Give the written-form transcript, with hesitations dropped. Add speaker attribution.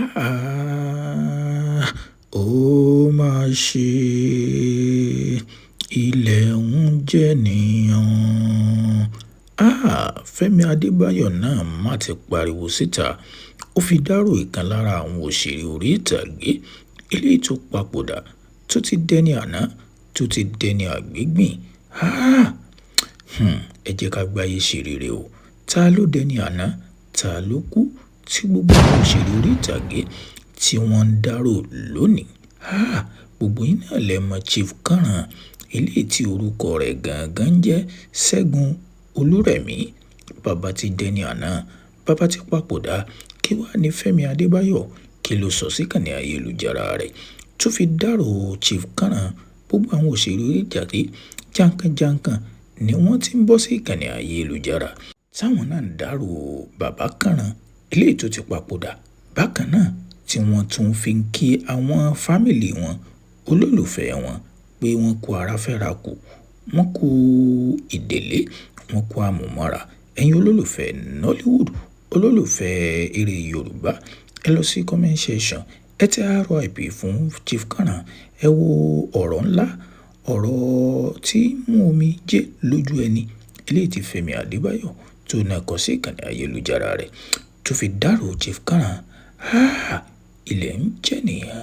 Speaker 1: Háà, ó mà ṣe, ilẹ̀ ń jènìyàn. Háà, Fẹ́mi Adébáyọ̀ náà má ti pariwo síta. Ó fi dárò ìkan lára àwọn òṣèré orí ìtàgé eléyìí tó papòdà, tó ti dẹni àná, tó ti dẹni àgbégbìn. Háà, ẹ jẹ́ ká gbáyé ṣe rere o. Ta ló dẹni àná? Ta ló kú? Tí gbogbo àwọn òṣèré orí ìtàgé tí wọ́n ń dárò lónìí. Háà, gbogbo yín náà lẹ mọ Chief Kànràn, eléyìí tí orúkọ rẹ̀ gangan ń jẹ́ Ṣẹ́gun Olúrẹ̀mí. Bàbá ti dẹni àná, bàbá ti papòdà. Kí wá ní Fẹ́mi Adébáyọ̀? Kí ló sọ sí ìkànnì ayélujára rẹ̀ tó fi dárò Chief Kànràn? Gbogbo àwọn òṣèré orí ìtàgé jànkànjànkàn ni wọ́n ti ń bọ́ sí ìkànnì ayélujára táwọn náà ń dárò bàbá Kànràn eléyìí tó ti papòdà. Bákan náà tí wọ́n tún fi ń kí àwọn fámìlì wọn, olólùfẹ́ wọn pé wọ́n kú ara fẹ́ra kù, wọ́n kú ìdèlé, wọ́n kú àmúmọ́ra. Ẹ̀yin olólùfẹ́ Nollywood, olólùfẹ́ eré Yorùbá, ẹ lọ sí comment section, ẹ tẹ RIP fún Chief Kànràn. Ẹ wo ọ̀rọ̀ ńlá, ọ̀rọ̀ tí ń mú omijé lójú ẹni eléyìí tí Fẹ́mi Adébáyọ̀ tó náà kọ sí ìkànnì ayélujára rẹ̀ tó fi dárò Chief Kànràn. Háà, ilẹ̀ ń jènìyàn.